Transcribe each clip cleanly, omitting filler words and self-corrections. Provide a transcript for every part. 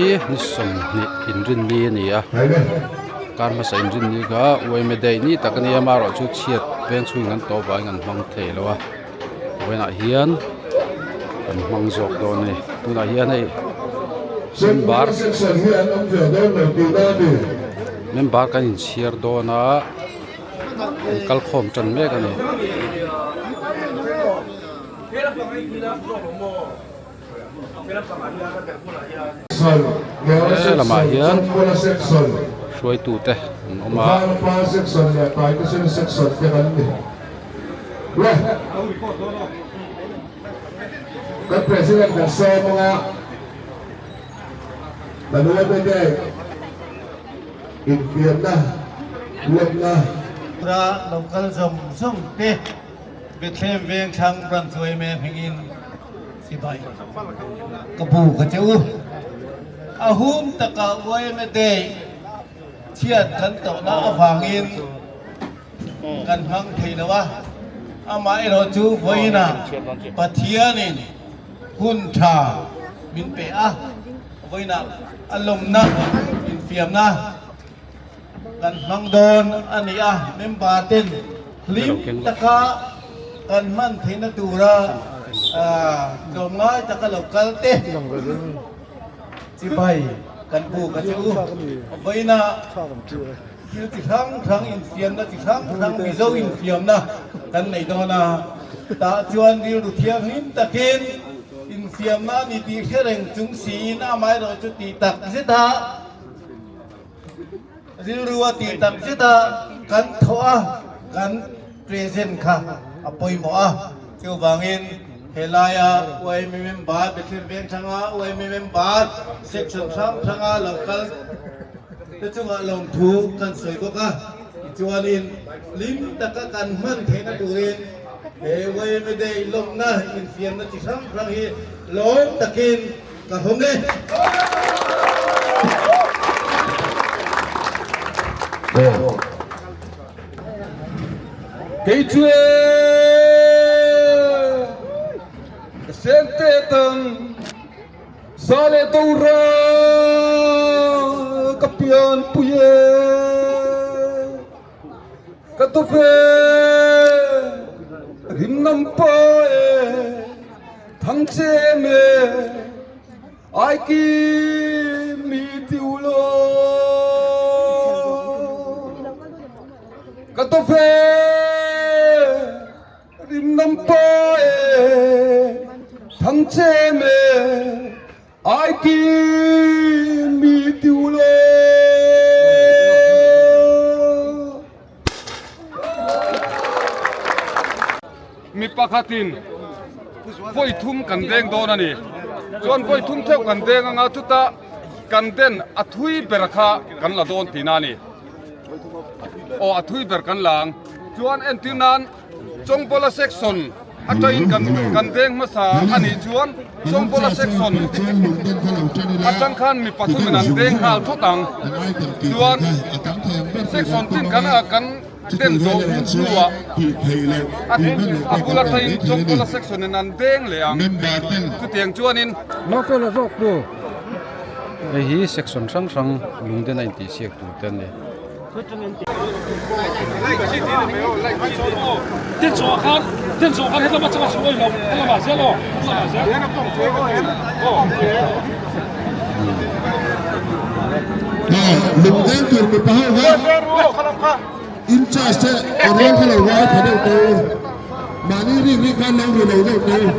ni sawmhnih inrinni a ni a kar hmasa inrinni kha uaime daih ni tak a nia amaherawhchu chhiat veng chhungin an tawh vangin an hmang thei lo a vawiinah hian an hmang zawk dawn a ni tunah hian hei member member kan inchhiar dawn a an kal khawm tan mek a ni. He lamah hian hruaitute an awm a. Local zawng zawng te Bethlehem Vengthlang Branch yma hmingin chibai ka bu ka che u. A hum taka yma Day chhiat kan tawhna avangin kan hmang thei lo a, amaherawh chu vawiinah Pathianin hun tha min pe a, vawiinah a lawmna infiamna Kan hmang dawn a ni a, member ten hlim taka kan hman theihna tura tlawmngai taka lo kal te chibai kan buk a che u. Vawiina thil chi hrang hrang infiamna chi hrang hrang Mizo infiamna kan nei dawn a, tah chuan rilru thianghlim takin infiamna a ni tih hre reng chung siin amaherawhchu tih tak zet a, Rilru a tih tak zet a, kan thawh a, kan present kha a pawimawh a. Chuvangin helaia YMA member, Bethlehem Vengthanga YMA member section hrang hranga lo kal te chungah lawmthu kan sawi bawk a. Tichuanin hlim taka kan hman theihna turin he YMA Day lawmna infiamna chi hrang hrang hi lawm takin Ka hawng e. Kei chu e ka sen te tang sa le do ra ka pian pui e ka tu ve rim nam pa e. Thang che me ai ki mi ti u lo Ka to fe rim nam pa e Thang che me ai ki mi ti u lo. Mi pakhatin vawi thum kan deng dawn a ni. Chuan vawi thum theuh kan deng anga chutah kan den a thui ber kha kan la dawn tihna a ni. Aw a thui ber kan la ang. Chuan entir nan Chawngpawla section atangin kan kan deng hmasa a nih chuan Chawngpawla section atang khan mi pathumin an deng nghal thawt ang. Chuan section tin kan kan den zawh hun hnuah a bula tangin Chawngpawla section in an deng leh ang. Chutiang chuanin. Hei hi section hrang hrang lungden a intihsiak tur te an ni. Lungdeng tur mipa ho kha in charge te awrawl kha lo ngai tha deuh teh u mahni rik rik khan lo ri lo deuh teh u.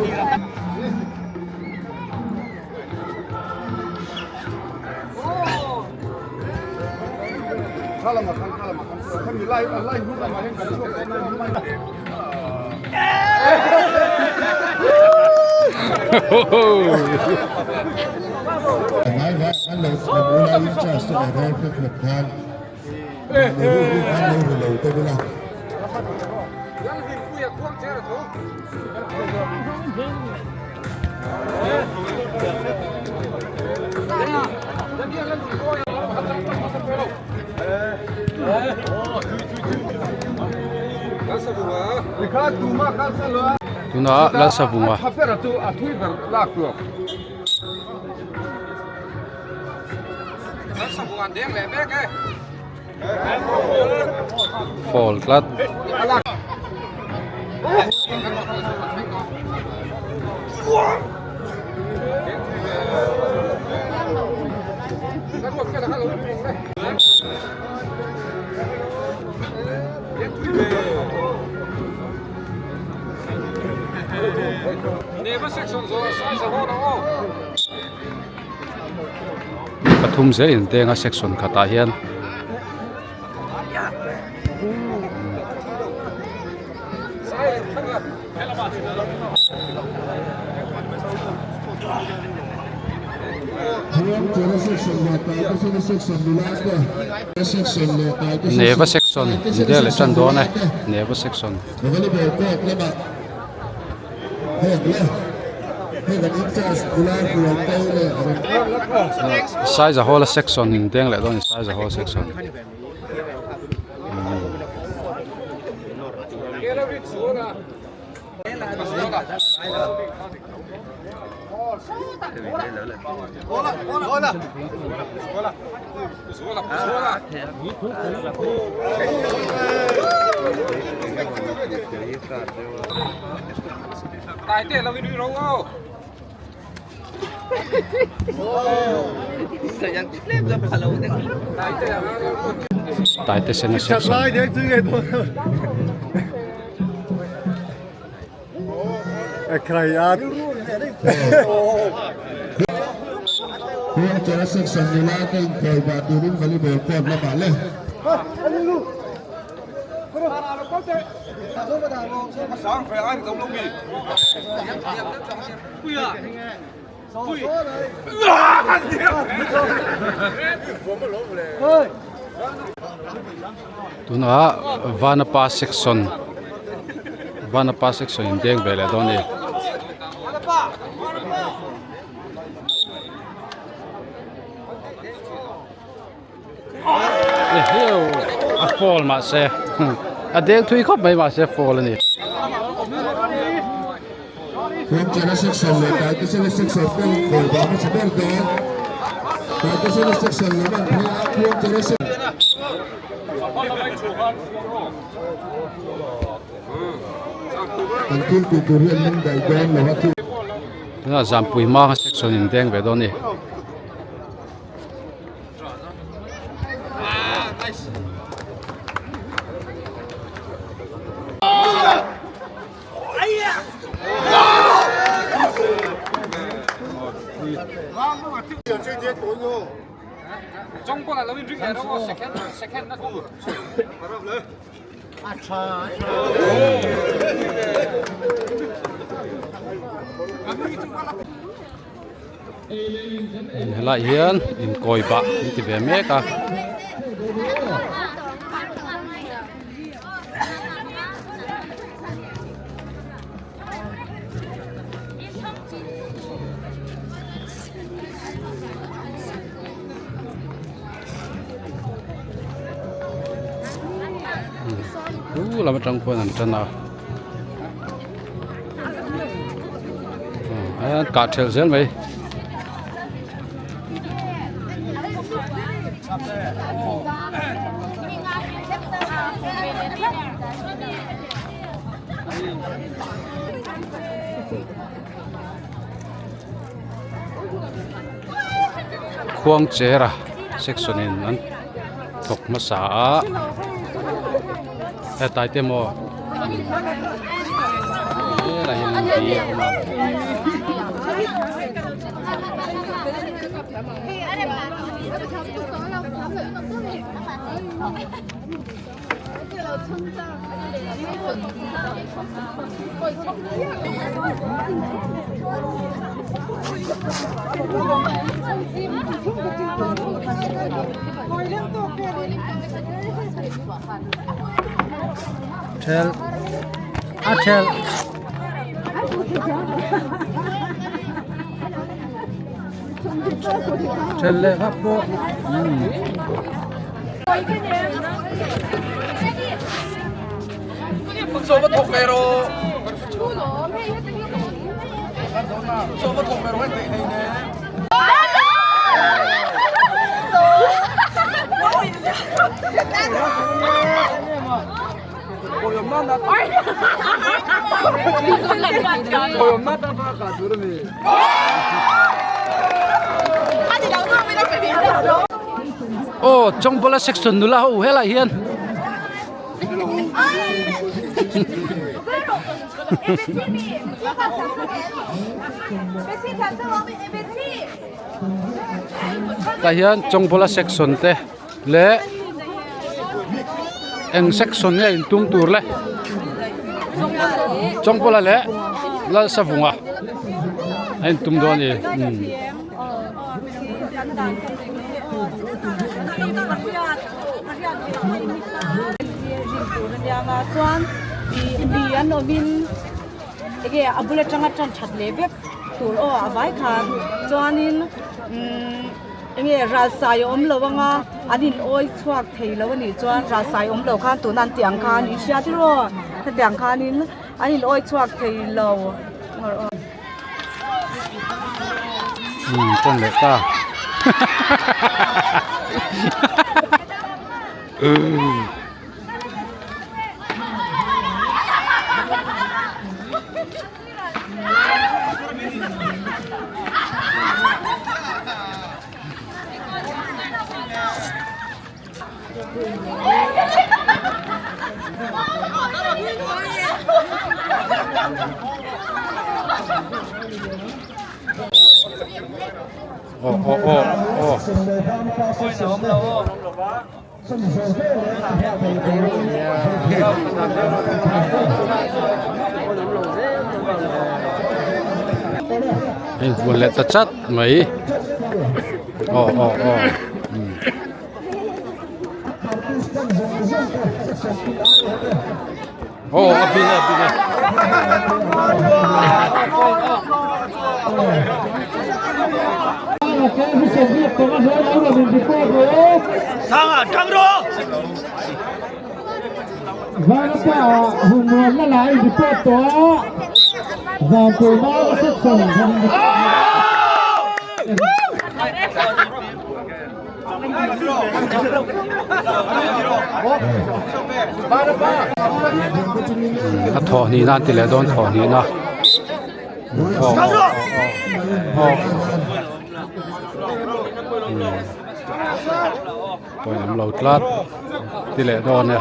Tunah Lalsavunga. Foul tlat. Pathum zel inteng a section khatah hian Neva section india leh tan dawn e Neva section. Saizahawla section in deng leh dawn a ni Saizahawl section. Taitesena section. Khuangchera section nula te inkhawi bah turin volleyball court lamah le. Tunah Vanapa section Vanapa section in deng ve leh dawn a ni. Eheu a foul mahse a deng thui khawp mai mahse foul a ni. Khuangchera section leh Taitesena section te inkhawi vang hmasa ber dawn. Taitesena section lam an phei a, Khuangchera section. Kan thil tih tur hi an min daih dawn lo a thil. Tunah Zampui Manga section in deng ve dawn a ni. Helai hian inkawi bah an ti ve mek a. Chu lam atang khuan an tan a an kah thelh zel mai. Khuangchera section in an thawk hmasa a hetlai te maw helai hian mi a awm a. Ṭhel a ṭhel. Ṭhel leh vak pawh. Aw Chawngbawla section nula ho helai hian tah hian Chawngbawla section te leh eng section nge in tum tur le Chawngbawla leh Lalsavunga a in tum dawn a ni umm. Enge a bul atanga tan that leh vek tur aw a vai khan chuanin umm enge ralsai a awm lo anga an in awi chhuak thei lo a nih chuan ralsai awm lo khan tuna an tih ang khan in hria tiraw hetiang khanin an in awi chhuak thei lo. Umm tan leh ta Aw aw aw aw. Hei vuan leh ta chat mai aw aw aw umm. Aw a bin a bin a. A thawh hnihna an ti leh dawn thawh hnihna aw aw pawhin an lo tlat ti leh dawn e.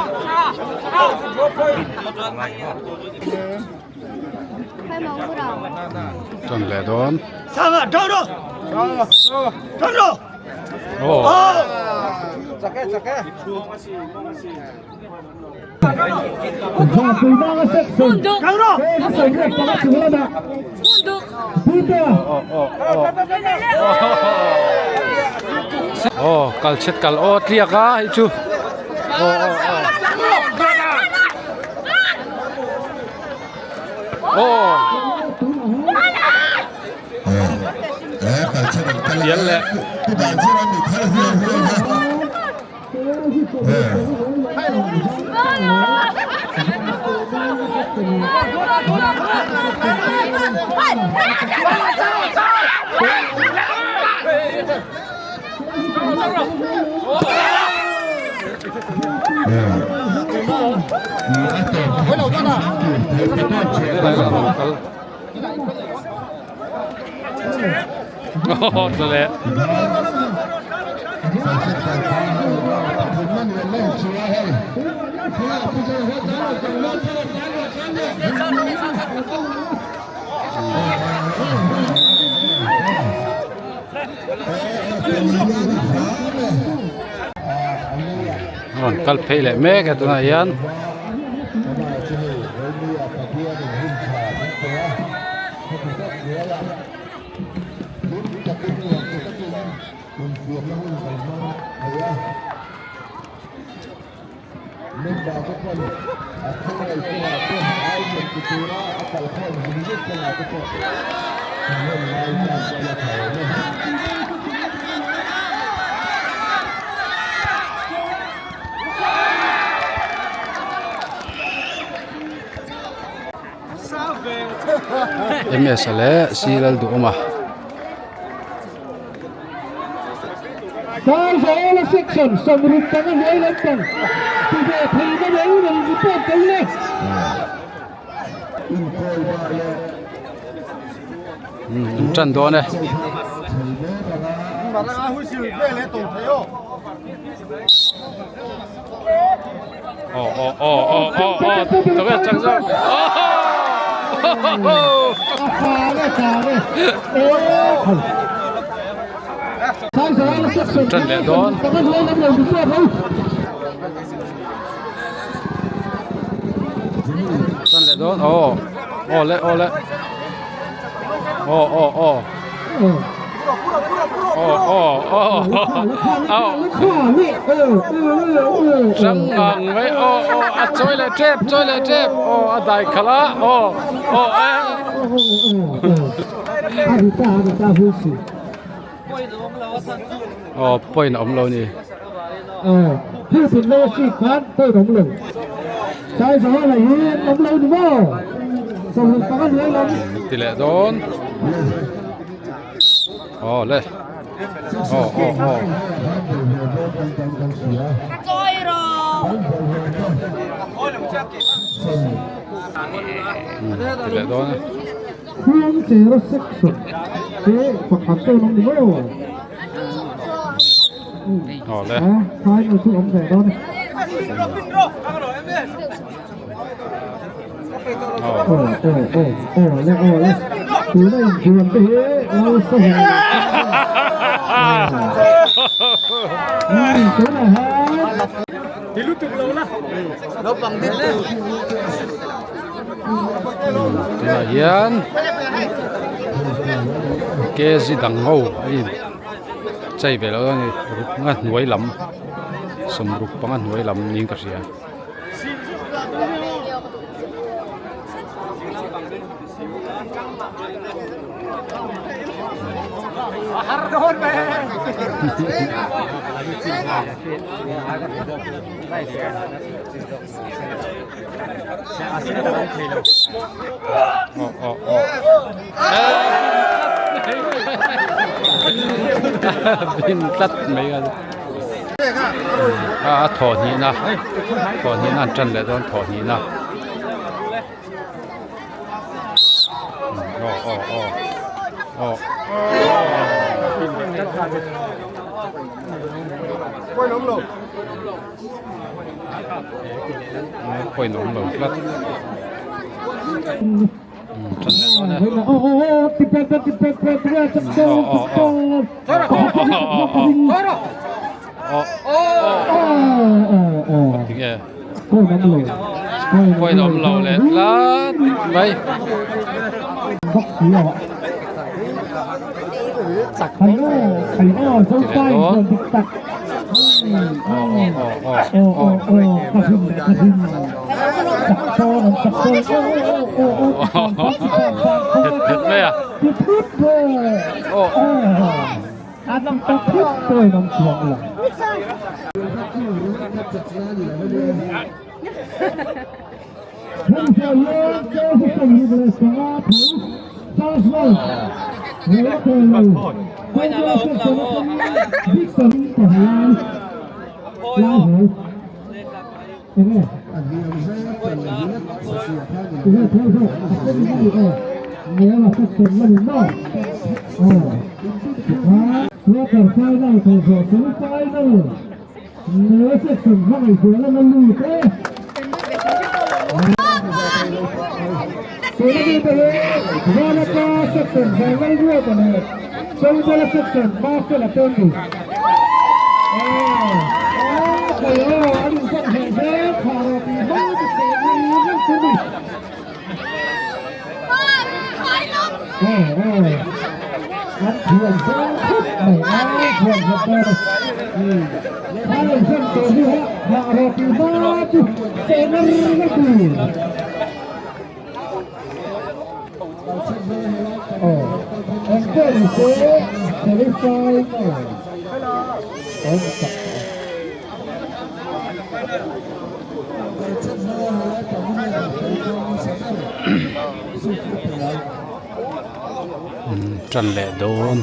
Tan leh dawn. Aw. Aw kal chhet kal aw tliak a hei chu aw aw aw. Pial leh. Rawn kal phei leh mek a tunah hian. Ms a leh C Lalduhawma. Sangzaela section 65 hnuai lampang ti ve thei na mai rawn report tel le. Inkawi bar leh. An tan dawn e. Aw aw aw aw aw aw tunge chak zawk An tan leh dawn. Tan leh dawn aw aw le aw le aw aw aw aw aw aw aw hrang ngang mai aw aw a chawi leh tep chawi leh tep aw a dai khalh a aw aw eh Aw point a awm lo a ni. Ti leh dawn aw le aw aw aw. Ti leh dawn e. Khuangchera section te pakhat te an awm ni maw? Aw le. A final chu awm ve dawn e. Aw. Aw aw aw aw le aw le. Tuna inchuan te hi lo sa hmu. Tunah hian. Tunah hian kg dang ho a in chei ve lo a ni ruk nga hnuai lam sawmruk panga hnuai lam niin ka hria. Bin tlat mai a a thawh hnihna thawh hnihna an tan leh dawn thawh hnihna aw aw aw aw. Point awm lo tlat tan leh dawn e aw tinge point awm lo leh tlat mai. Ti leh dawn. Het mai a Tan leh dawn.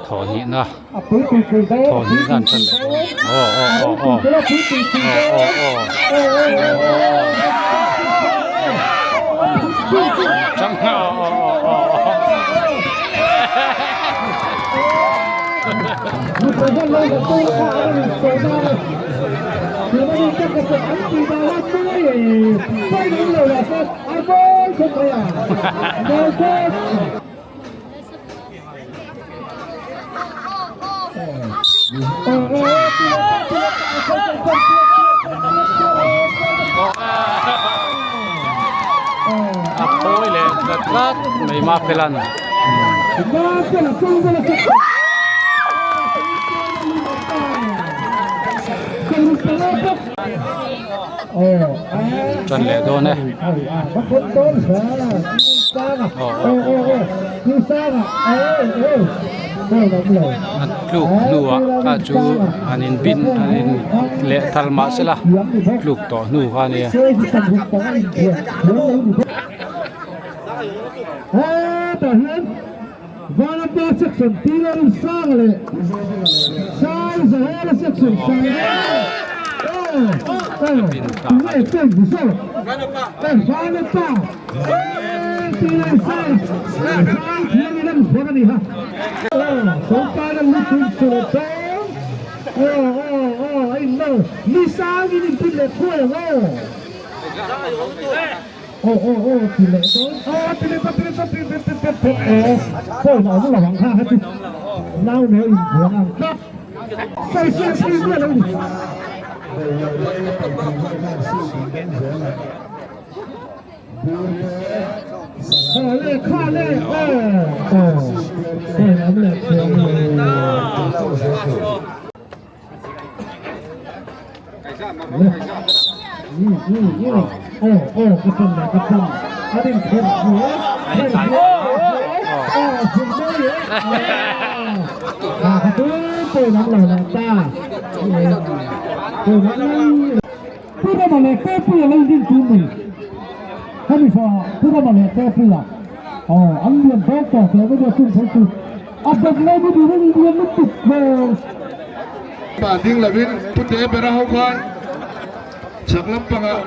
Thawh hnihna thawh hnihna an tan leh dawn aw aw aw aw aw aw aw aw aw aw A phawi leh tlat tlat mai Mafelan. Tan leh dawn e. An tluk hnuah kha chu an in bin an in leh thal mah se la tluk tawh hnu kha a nia. Mah ding lovin Pute bera ho khan chhak lampangah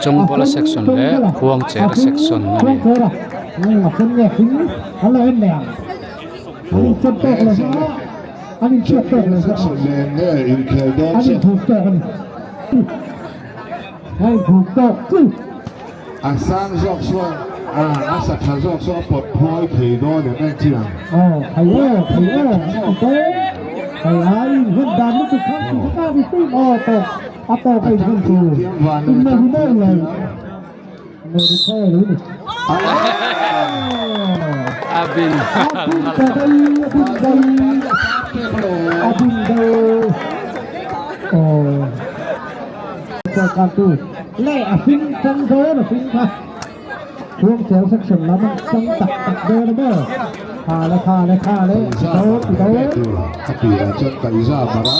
Chawngbuala section leh Khuangchera section a ni. A sang zawk chuan a sa tha zawk chu a pawt phawi thei dawn em en chiang. A bin A tirah chuan kaihza mara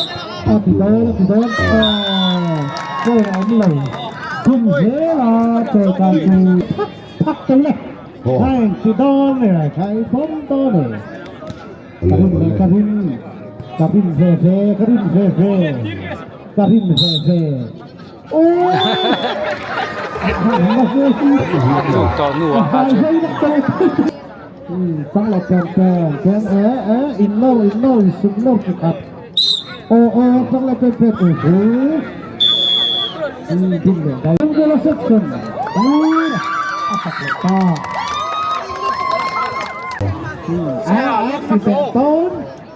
Ka rin ve ve, ka rin ve ve, ka rin ve ve.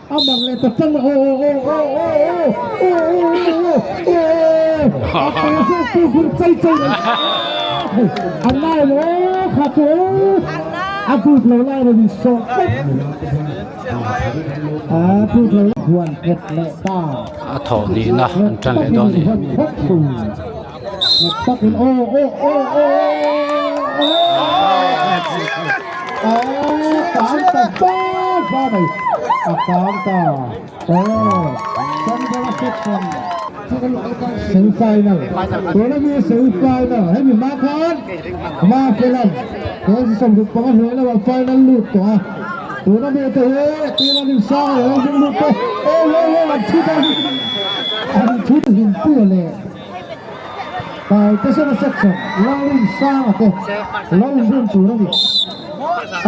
A mang leh ta chang aw aw aw aw aw aw aw aw aw aw a pe zawk tu hun chai chai mai a nai lo kha chu a dut lo lai rawn in sawh tlat a dut lo huan nghet leh ta a thawh nihna an tan leh dawn a ni. Nghet takin aw aw aw aw aw kang ta va va mai a kang ta aw Chandra section semi final tuna mi semi final hemi hma khan hma felan he 65 hnuai lamah final lut tawh a tuna mi te hi team an insang leh an lut te aw aw aw an thu ta an thu hlimpuia leh Taitesena section Lalrin Sanga te lo inrin tur a ni.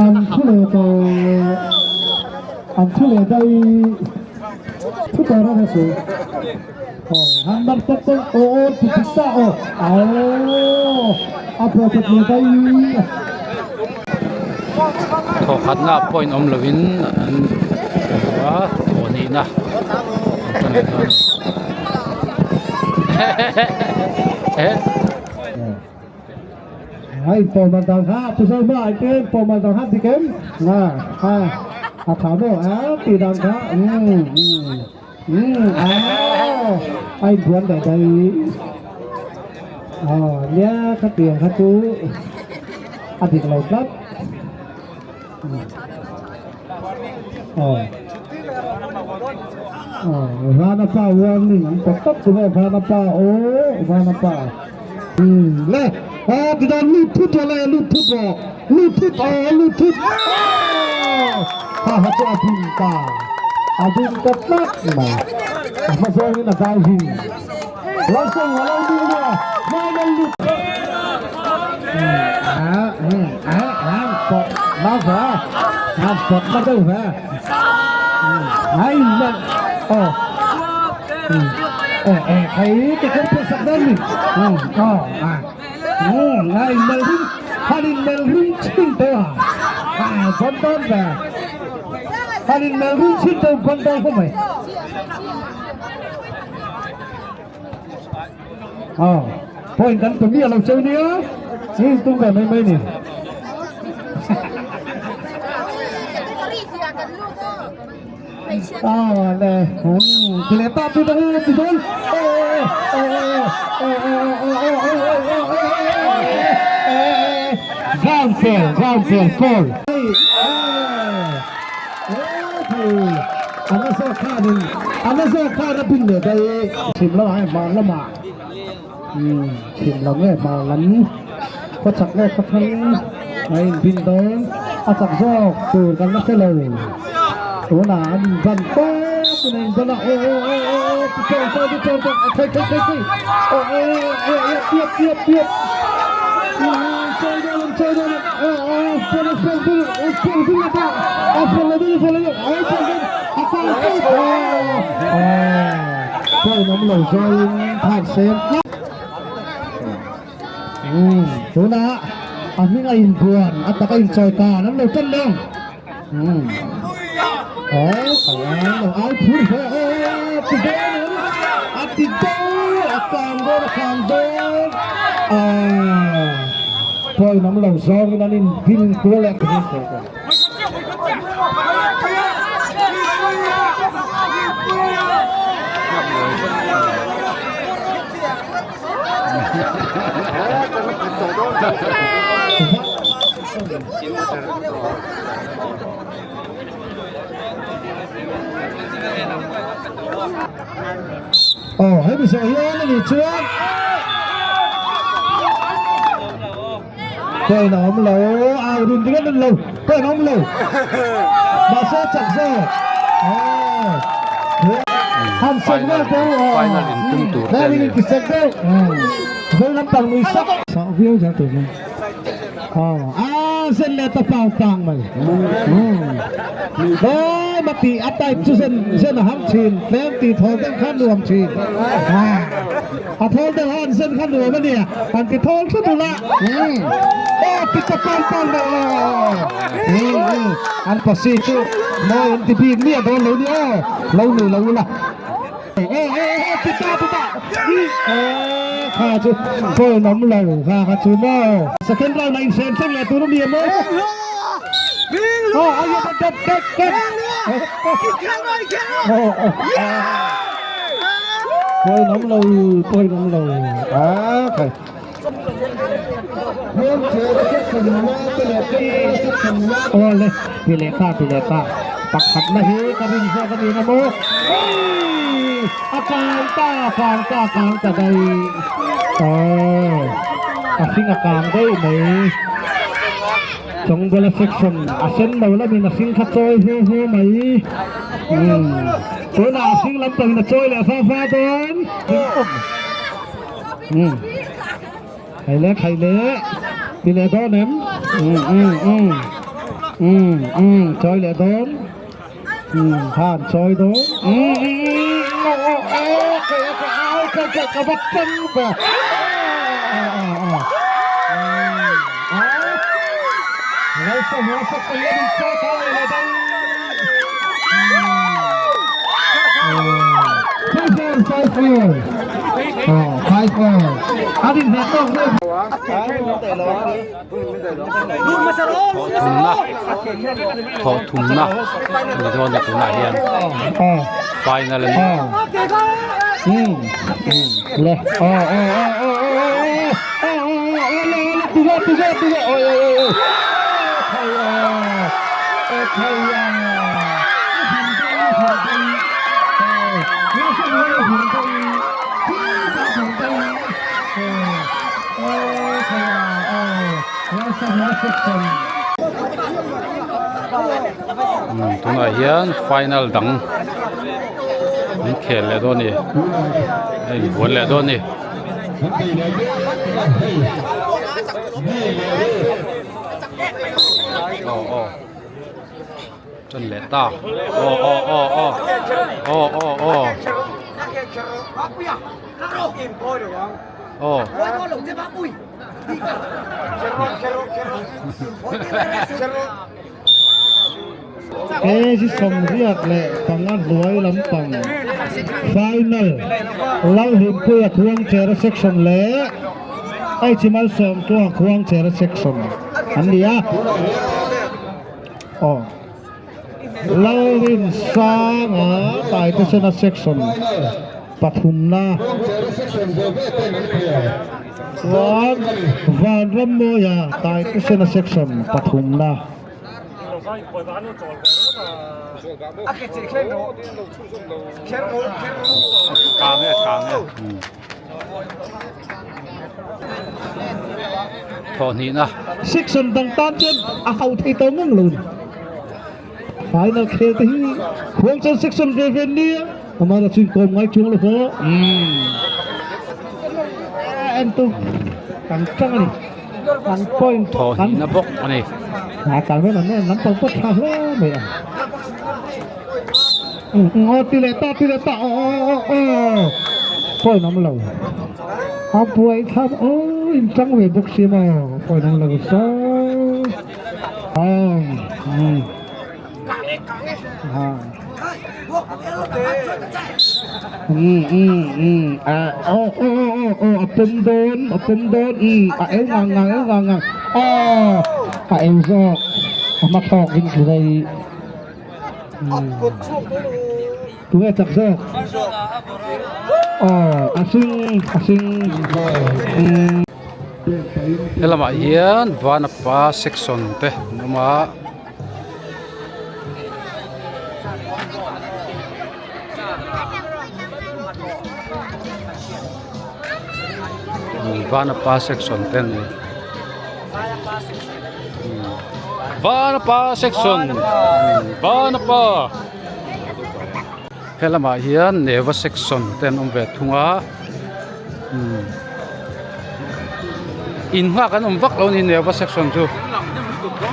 An thu leh tawh an thu leh daih thu tawh reng a su. Aw han man pawp pawp aw aw ti dik ta aw aw a pawh pawp leh daih. Thawkhatna point awm lovin an hmu a thawh hnihna an tan leh dawn a ni. Ai pawh dang ha tu zo ma ai te pawh dang ha dikem na ha a tha mo a ti dang kha a ai buan dai dai a nia kha tiang kha chu a dik lo tlat Vanapa warning an pe tawp chu maw Vanapa aw Vanapa le aw tichuan lut thut rawh le lut thut rawh lut thut aw lut thut aw ha ha chu a bing ta a bing ta tlat mai a hma zawngin a diving Lalsawng a lo ding nia final lut Point kan tum miah lo cheu nia in tum ve mai mai ni. À nè, thì lẽ ta tôi đang thì tôi. Round four, round four, four. An zawk khanin an zawk khan a bin leh daih chhim lamah hei hmar lamah chhim lam nge hmar lam khaw chak nge khaw thlang a inbin dawn a chak zawk tur kan la hre lo tunah an inban tawp in a inban a aw aw aw aw aw ti chaw chaw ti chaw chaw thei thei thei thei aw aw aw aw piap piap piap chawi dawn an chawi dawn aw aw phone phone phone phone phone a phone lo deuh phone lo deuh ai phone deuh a kal tawp phone awm lo zawin than sen tunah a hming a inbuan a taka inchawi kan an lo tan leh ang lo au phur hle a ti dawn a ti dawn a kang dawn a kang dawn a phone awm lo zawngin an inbin kual leh Aw hemi zawh hian a nih chuan Point a awm lo au rin ringawt a ni lo point a awm lo mahse chak zawk aw. Final final in tum tur te a ni. A thawl deuh a an zen kha nuam a nia an ti thawl thut ula aw ti ta pan pan mai aw an pasi chu mawi an ti bik miah dawn lo ni aw lo nui lo ula aw aw aw ti ta ti ta aw kha chu phone awm lo kha kha chu maw second round a inhrem thleng leh tur a ni em aw aw a dat dat dat aw aw Pawi awm lo, pawi awm lo. Ah, khai. Aw le, ti leh ta, ti leh ta. Pakhat na hi ka rin zawk a ni na maw? A kang ta, kang ta, kang ta daih. Aw, a hring a kang daih mai. Chawngbawla section a sen lo lamin a hring kha chawi hu hu mai. Tunah a hring lampangin a chawi leh fa fa dawn. Khai le khai le ti leh dawn em? Chawi leh dawn. Khan chawi dawn. Ka va tang ve. Thawhthumna thawhthumna a ni dawn a tunah hian final a ni. Tunah hian final dang an khel leh dawn a ni a inbual leh dawn a ni. Aw aw ṭan leh ta aw aw aw aw aw aw aw aw. Kg 75 hnuai lampang final Lalhimpuia Khuangchera section leh Aichimal Sawmtluanga Khuangchera section an ni a. Aw Lalrinsanga Taitesena section pathumna chuan Vanrammawia Taitesena section pathumna. Thawhhnihna. Section dang tan chuan a hau thei tawh ngang lo ni. Final khel te hi khuang chuan section ve ve nia amara chu inkawm ngai chuang lo haw. En tu kan tang a ni. Kan point Thawhhnihna bawk a ni. A kan vel an en lampang pawh tha hle mai a. Aw ti leh ta ti leh ta aw aw aw point awm lo. A buai thlap aw in tang ve bawk si maw point awm lo sa. A pawm dawn a pawm dawn a eu ngang ngang eu ngang ngang aw a eu zawk a hma tawk in ti rei tunge chak zawk aw a hring a hring. Helamah hian Vanapa section te an awm a. Vanapa section te an ni. Vanapa section Vanapa. He lamah hian Neva section te an awm ve thung a umm in nghak an awm vak lo a ni Neva section chu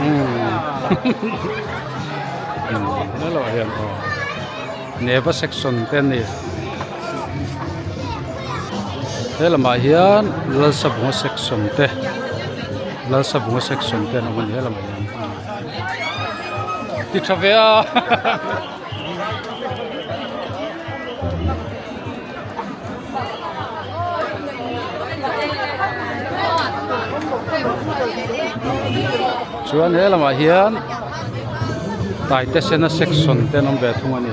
umm helaiah hian aw Neva section te an ni he lamah hian Lalsavunga section te Lalsavunga section te an awm a ni he lamah hian ti tha ve a. Chuan he lamah hian taitesena section te an awm ve thung a ni.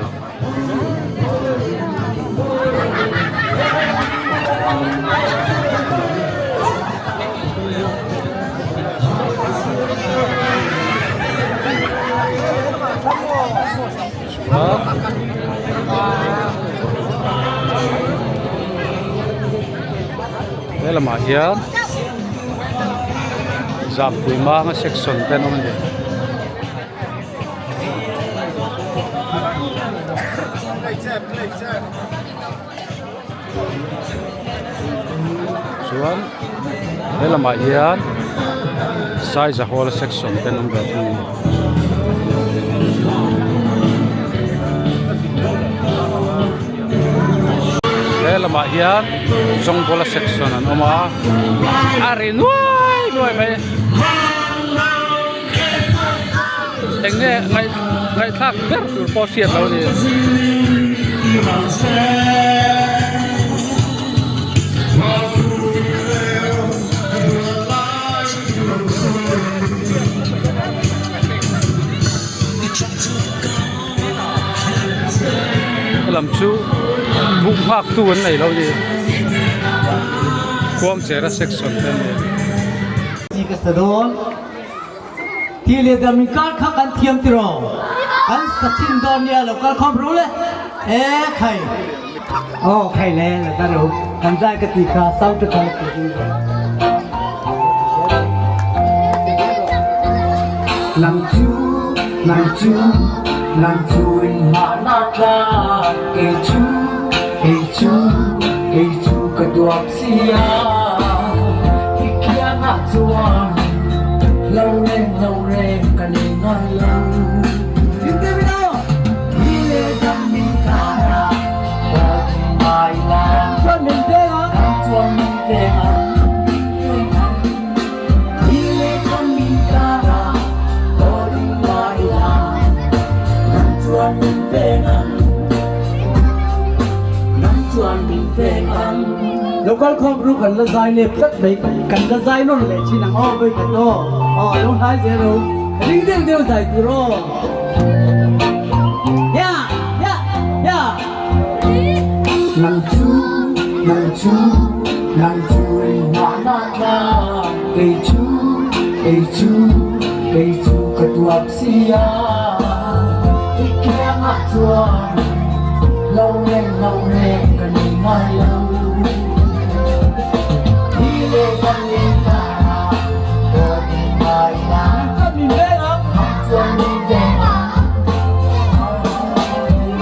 He lamah hian Zampui manga section te an awm a ni. Chuan he lamah hian Saizahawla section te an awm ve thung a ni. He lamah hian Zawngbawla section an awm a a ri nuai nuai mai. Eng nge ngaih ngaihthlak ber tur pawh hriat lo a ni. Lam chu buk nghak tu an nei lo a ni Khuangchera section te a ni. Ti leh dam inkar kha kan thiam tiraw? Kan sa thin dawn nia lo kal khawm ru le. E khai. Aw khai le la ta ro. Kan zai ka ti kha sound te kha ti ri. Nang chu, nang chu, nang chu in hma na tla kei chu, kei chu, kei chu ka duap sia i kiangah chuan lo reng lo reng ka nei ngai lo. Ni leh dam min kar a, ka ding ngai la, nang chuan min veng ang, veng ang. Ni leh dam min kar a, ka ding ngai la, nang chuan min veng ang, nang chuan min veng ang. Local khawm ru kan la zai lep tlat mai kan la zai nawn leh thin ang aw vawi khat aw aw a lo hnai zel ro ring deuh deuh zai tur aw ya ya ya. Nang chu nang chu nang chu in hma na tla kei chu kei chu kei chu ka tuap sia i kiangah chuan lo reng lo reng ka nei ngai lo Ni leh kan in karah ka ding ngai la nang chuan min veng ang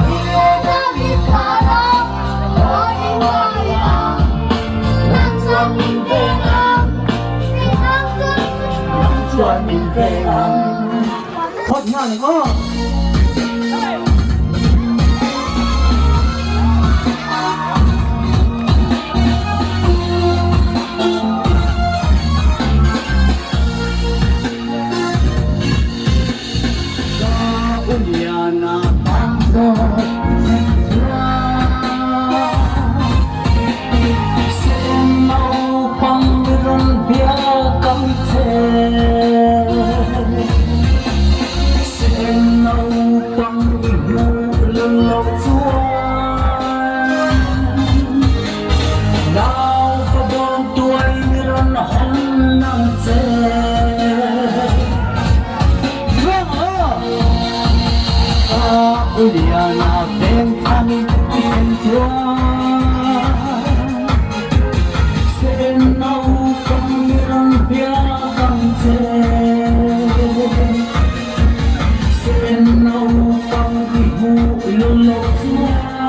Ni leh kan in karah ka ding ngai la nang chuan min veng ang Nang chuan min veng ang. Phawt nghal ang aw. Ka uliana tan zawk zen chuan Sen naupang rawn biak ang che. Sen naupang i hmuh lo chuan Nau fa dawn tuai rawn hawn ang che. Ka uliana veng thang i thlen chuan Sen naupang i rawn biak ang che. Sen naupang i hmuh lo chuan.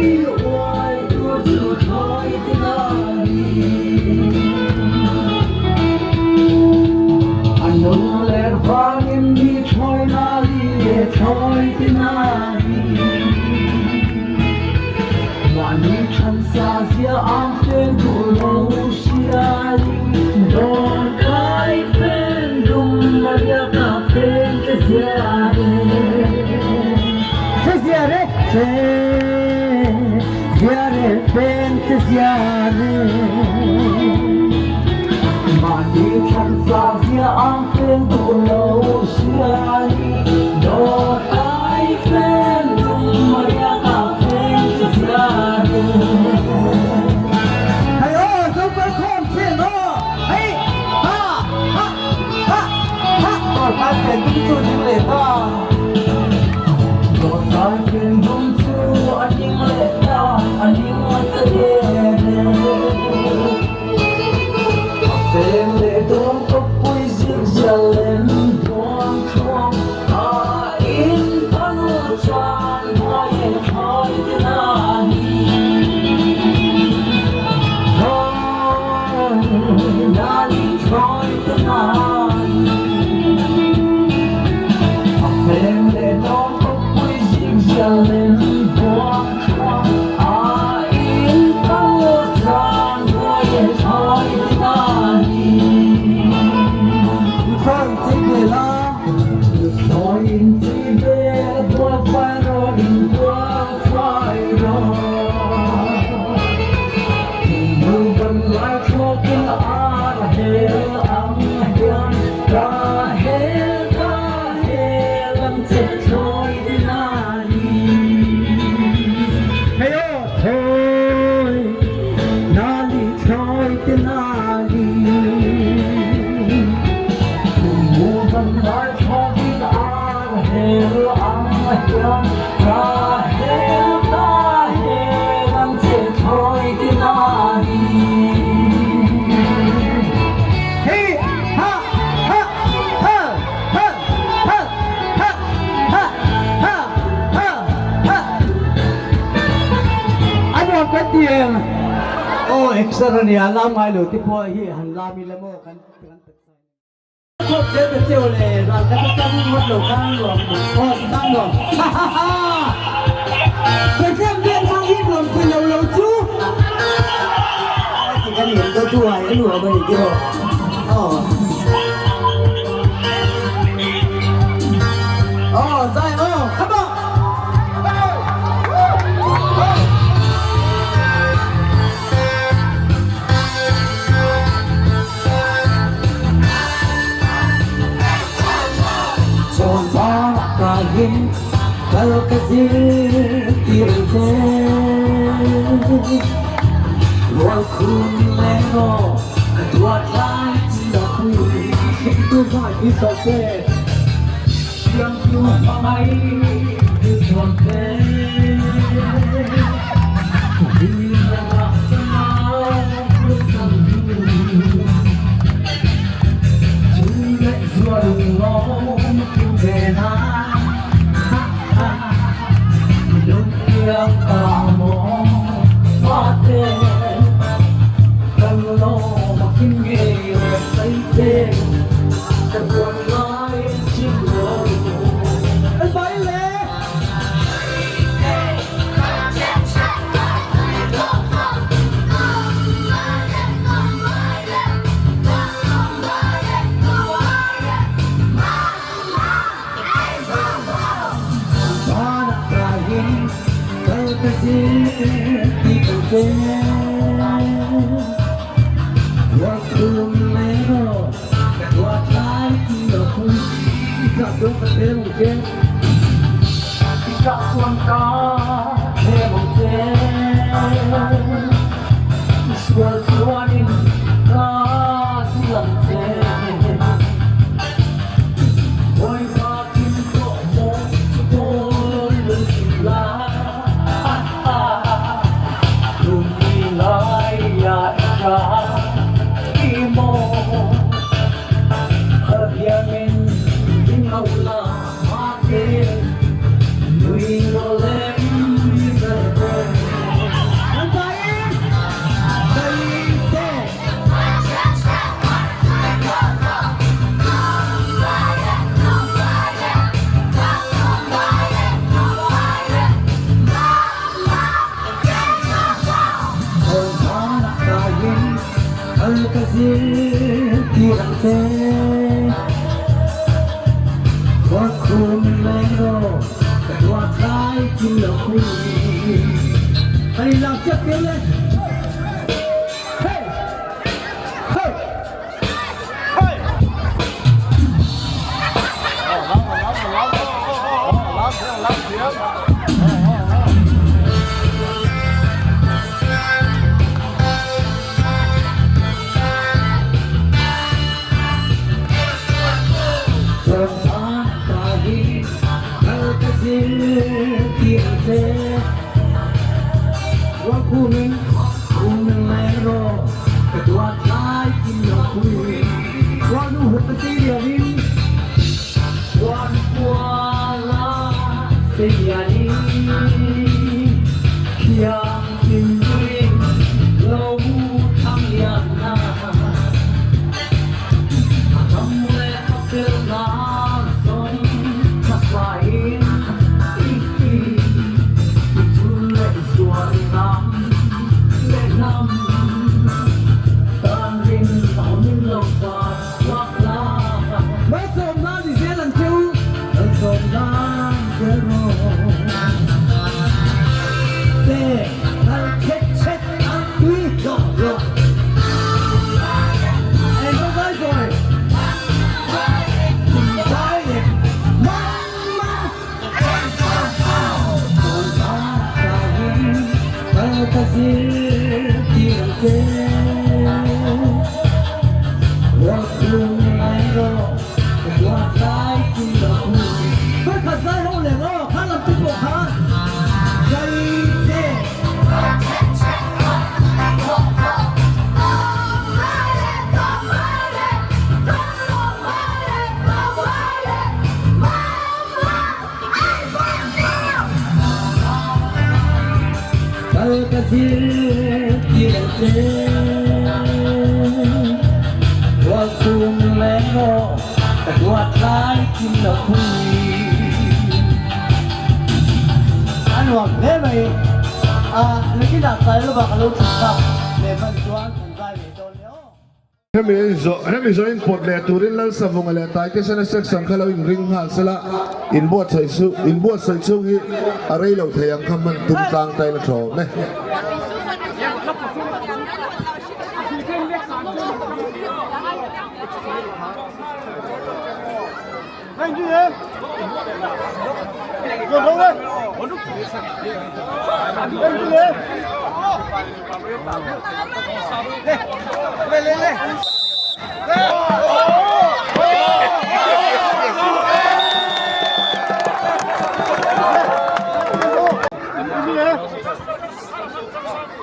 sa zia ang fen duh lo hriain Dawn kai fen dum a riak a fen che zia re Che zia re che zia re fen che zia re Mahni thlan sa zia ang fen duh lo hriain Dawn kai fen dum a riak a fen che zia re. Hei aw super khawm chin aw hei ha ha ha ha Dawr kai fen dum chu ding leh ta. Dawr kai fen dum chu a ding leh ta a ning a ta der e. A fen leh dawn kawppui zir zial lem buang thuang a in phal chuan buai e thawi te na ni. Na ni thawi te na ni. A fen leh dawn kawppui zir zial lem buang thuang a in phal chuan buai e thawi te na ni. Thawi che ve la. Thawi in chi ve bual fai rawh in bual fai rawh. Thinlung van lai thlawkin ar hel ang hian ka hel ka hel ang che thawi te na ni. Hei aw thawi na li thawi te na ni. Thinlung van lai thlawkin ar hel ang hian ka hel ka hel ang che thawi te na ni. Hei ha ha ha ha ha ha ha ha ha ha A nuam kan ti em? Aw exer a nia lam ngai lo te pawh hi han lam ila maw kan kan taksa in. Khawp zel ta cheu le ral khat atang ngawt lo khan nuam aw ti khan nuam ha ha ha. Pathian biak hmang hi nuam thei lo lo chu. Ti kan in do tu ai a nuam a ni tiraw aw. Aw zai aw come on. Chawn parah kaiin kal ka zirtir ang che. Rual khum leng rawh ka duat lai chi a pui. Tu zai hi saw se. Siam tu hmangai tu chuan te. Hlim lakah chang lu sang du. Chu leh zual lawm tu ve na. Ha ha. Lung iang ta maw mate. Kan lawm a kim ngei leh sai te. Ka duat lai chim lo. An vai le. Banah kaiin kal ka zirtir ang che. Rual khum leng rawh ka duat lai ti lo pui. I kah chuan ka thlem ang che. I kah chuan ka thlem ang che. I sual chuanin ka zil ang che. Bawipa kim tawh maw chu pawl lung kim la. Lung i lai a i tha i maw. Kha hianin min hauh la mate. Nui lo le zirtir ang che. Khawkhum leng rawh ka duat lai kim lo pui. Kan in lak chiak tir le. Hey! Hey! Hemi zawh hemi zawh in pawt leh turin Lalsavunga leh Taitesena section kha lo inring nghal sela, inbuatsaih chu inbuatsaih chhung hi a rei lo thei ang kha hman tum tlang ta ila tha awm e.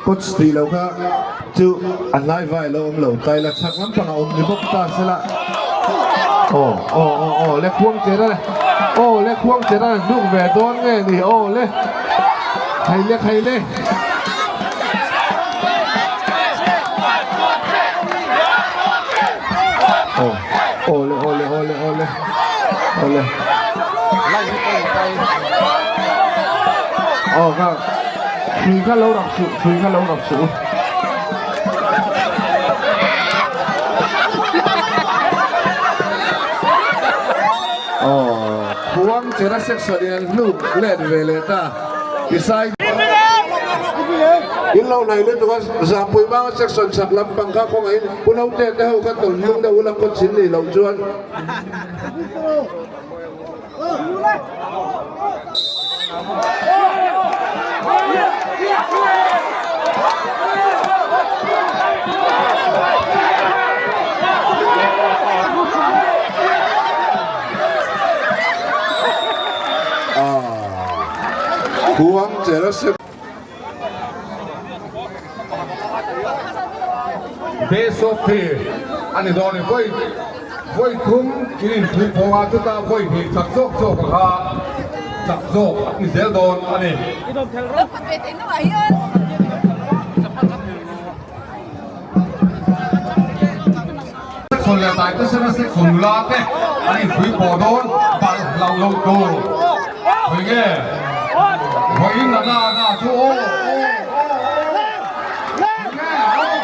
Coach tih loh kha chu a hnai vai lo awm lo taila chhak lampang a awm ni bawk ta sela aw aw aw aw le khuang chen a aw le khuang chen a hnuk ve dawn nge ni aw le khai le khai le. Aw aw le aw le aw le aw le aw le aw kha hrui kha lo rak suh hrui kha lo rak suh u. Aw khuang chera section in an hnuk let ve leh ta tisai in lo nei lutuk a Zampui Manga section chhak lampang kha khawngaihin Pu Note te ho kha tawlh hnung deuh ula kawt chin nih loh chuan. Khuang chera sep. Best of three a ni dawn i vawi vawi thum in inpui phawng a chuta vawi hnih chak zawk zawk a kha chak zawk a ni zel dawn a ni. Section leh taite sena section nula te an inpui pawh dawn balh hlauh loh tur hawi nge vawiin a na na chu aw aw aw aw hawi nge aw.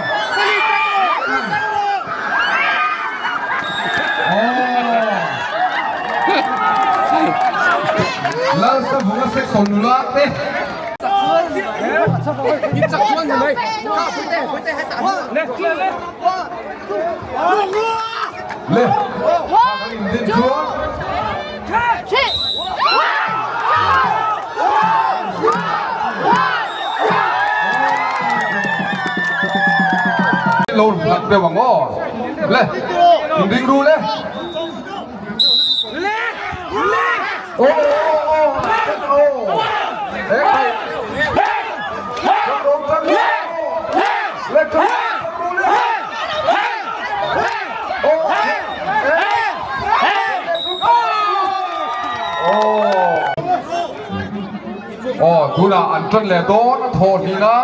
Lalsavunga section nula te. Le kan indin chuan. Lo hlat deuh ang aw. Le inding ru le. Aw aw aw aw e khai le Aw tunah an tan leh dawn a thawh hnih na.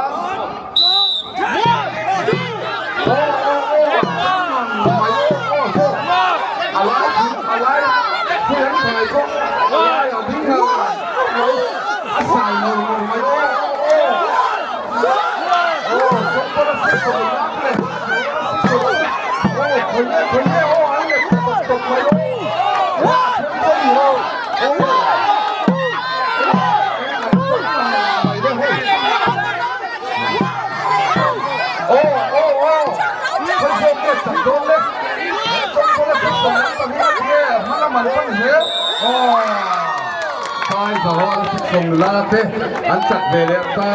An chak ve leh ta.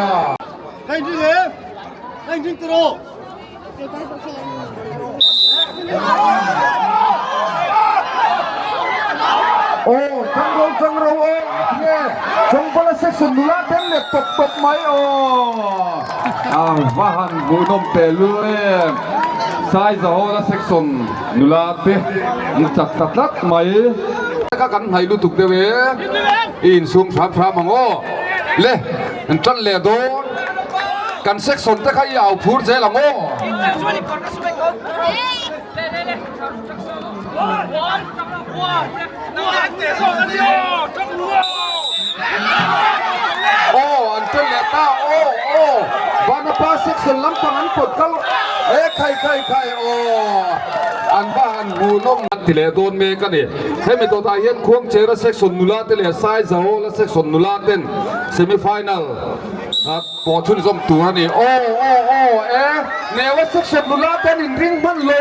Aw tangro tangro aw nge Chawngpala section nula ten leh tawp tawp mai aw a va han hmuhnawm teh lul em Saizahawla section nula te an chak ta tlat mai ka kan hnaih lutuk deuh e i insum hram hram ang aw le an tan leh dawn. Kan section te kha i au phur zel ang aw. Aw an tel leh ta aw aw Vanapa section lampang an pawt kal e khai khai khai aw an va han hmuhnawm an ti leh dawn mek a ni. Hemi dawtah hian Khuangchera section nula te leh Saizahawla section nula ten semi final Pawh chhunzawm tur a ni. Aw aw aw e, Newa section nula te an inring hman lo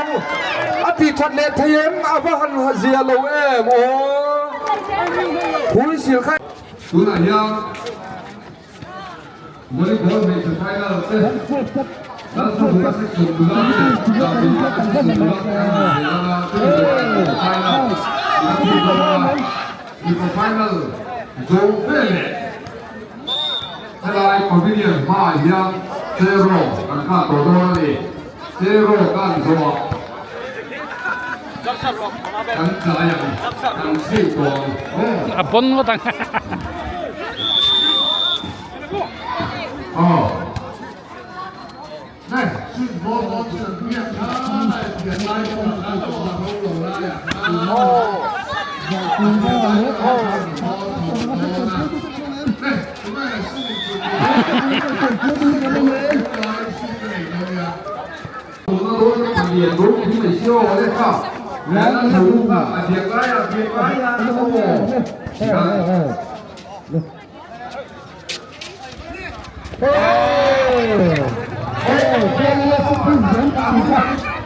a tih that leh thei em? A va han zia lo em aw. Hui sil kha. Tunah hian volleyball hmeichhe final te Lalsavunga section nula te Zahpui section nula te an inkhel anga chumi zawhah hian final an chhunzawm anga mipa final zo veleh Helai pavilion hmaah hian Cheraw kan kah tawh dawn a ni. Cheraw kan zawhah kan tlai ang, kan chhih tawh ang. A pawn ngawt ang. Aw.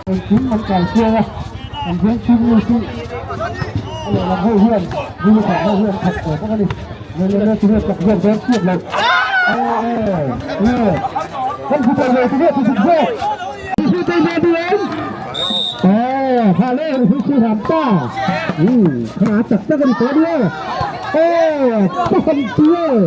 Engkim an kai chiang a, an veng chhung mi chu a lehlam ho hian Zulu khat ho hian khat tawh bawk a ni. Le le le tinge chak zawk dawn chiat lo. E e e kan phu thei lo tinge phu chuk zawk. Phu thei lo duh em? Aw kha le hu chu ram ta. Um kha chak tak a ni tawh nia. Aw ka han ti em.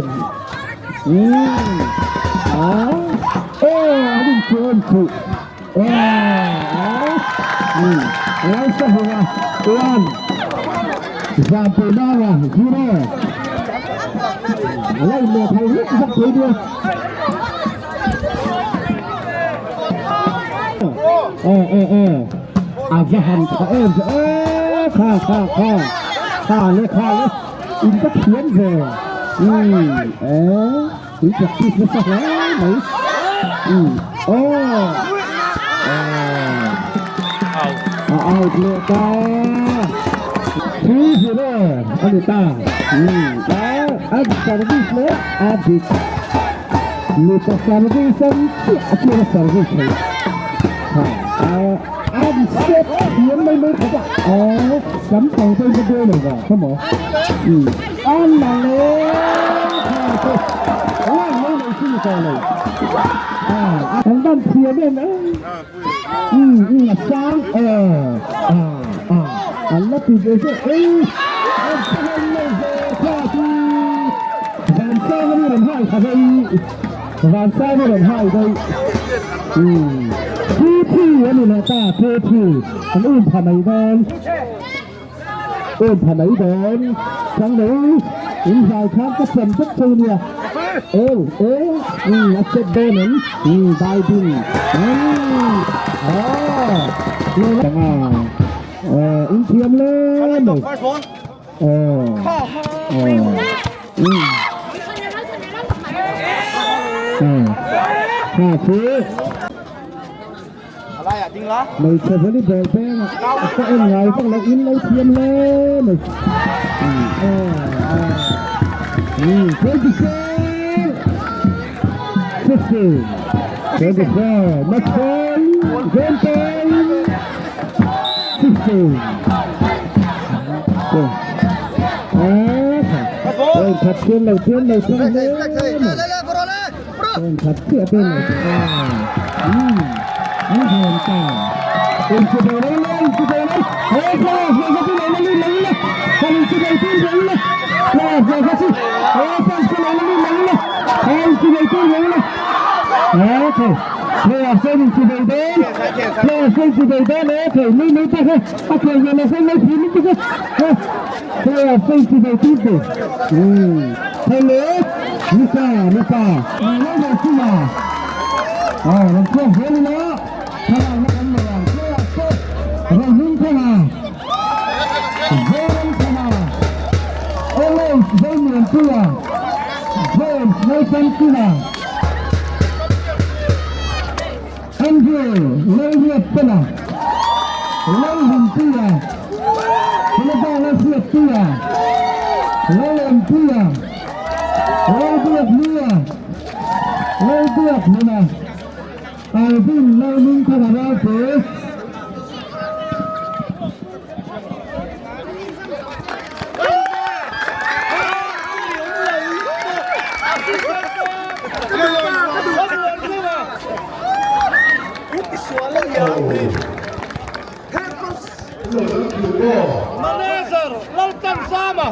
In ka thiam ve umm eh in practice nasa hle mai umm aw a out leh ta 3-0 a ni ta umm eh. An service leh a dik. Mipa service an chiah chiah a service thei. Ha an set thiam mai mai khawp a. Aw kan tang pawhin ka buai lo va khaw maw. Umm an la le kha te lang mai mai chu ni tawh lo. An van thiam em em. Umm umm a sang aw ah ah an la ti ve zawk ei an pahal lo ve kha chu Vansang ani rawn hai kha daih Vansang a rawn hai daih umm thu thi ani leh ta thu thi an um pha mai dawn um pha mai dawn chang lo in zai khan ka chem vek cheu nia eng eng umm a set dawn em umm diving umm aw leh a aw in thiam le mai aw aw umm aw kha chu Hmeichhe volleyball peng ah ka en ngai vak loh in lo thiam hle mai. 24, 15, 24, match point, game point, 15. Ôi thật tiên đầu tiên đầu tiên đấy. Ôi thật tiên tiên đầu tiên. An hawn ta. Inchibei lo le, inchibei lo. He player hlawh kha chu lo la lut lo ila. Kan inchibei tir lo ila. Player hlawh kha chu he fans kha lo la lut lo ila. He inchibei tir lo ila. Okay. Player sawn inchibei dawn. Player sawn inchibei dawn. Okay. Nui mai ta kha. A khel ve lo sawn lo thlir lutuk a. Player sawn inchibei tir tur. Hello. Mipa, mipa. Lo lo chunga. Aw rawn chhuak zel ila thlalakna kan nei ang tleah pawh rawn hming thang a Zoram thana Alois Zomuanpuia James Lalpankima Andrew Lalruatpela Lalhunpuia Philippa Lalhriatpuia Lalawmpuia Lalbiaknia Lalbiak hmuna Alvin Lalming khan a ral te. Manager Laltanzama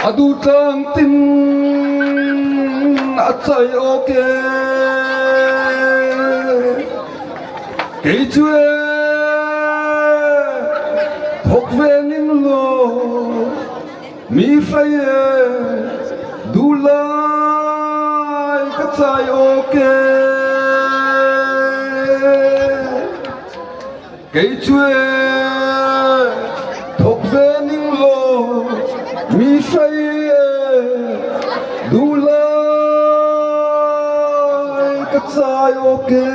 A duh tlang tin a chai awk e. Kei chu e thawk ve ning law mi hrai e duh lai ka chai awk e. Kei chu e thawk ve ning law mi hrai e duh lai ka chai awk e.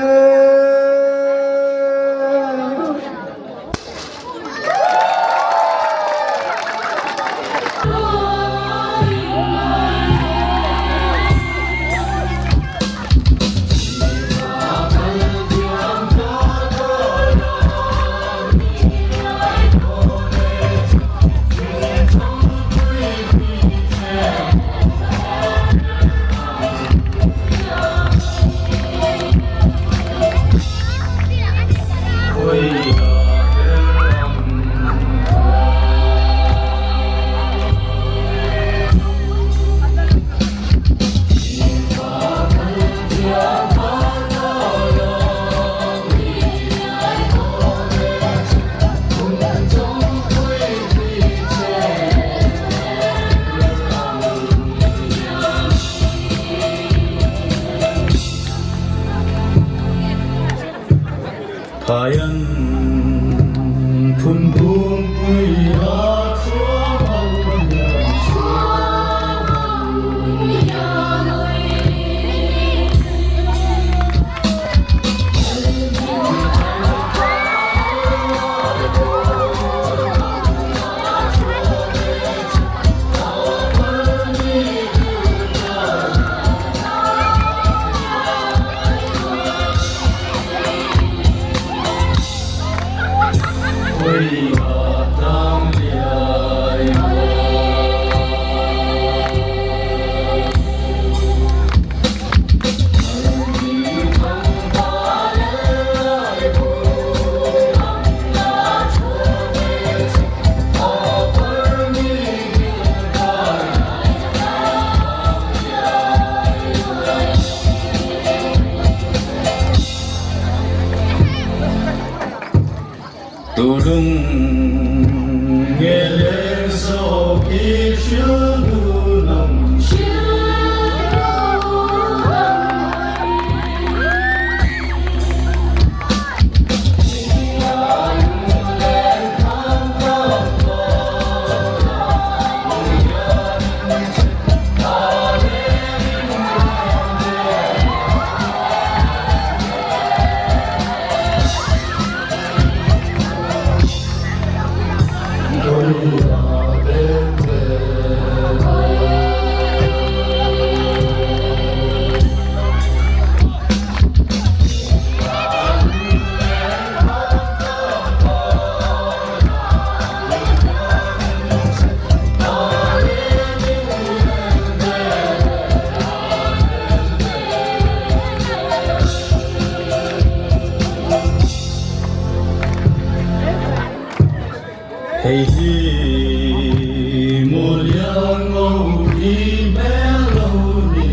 Hei hi Mulian ngo hi melody.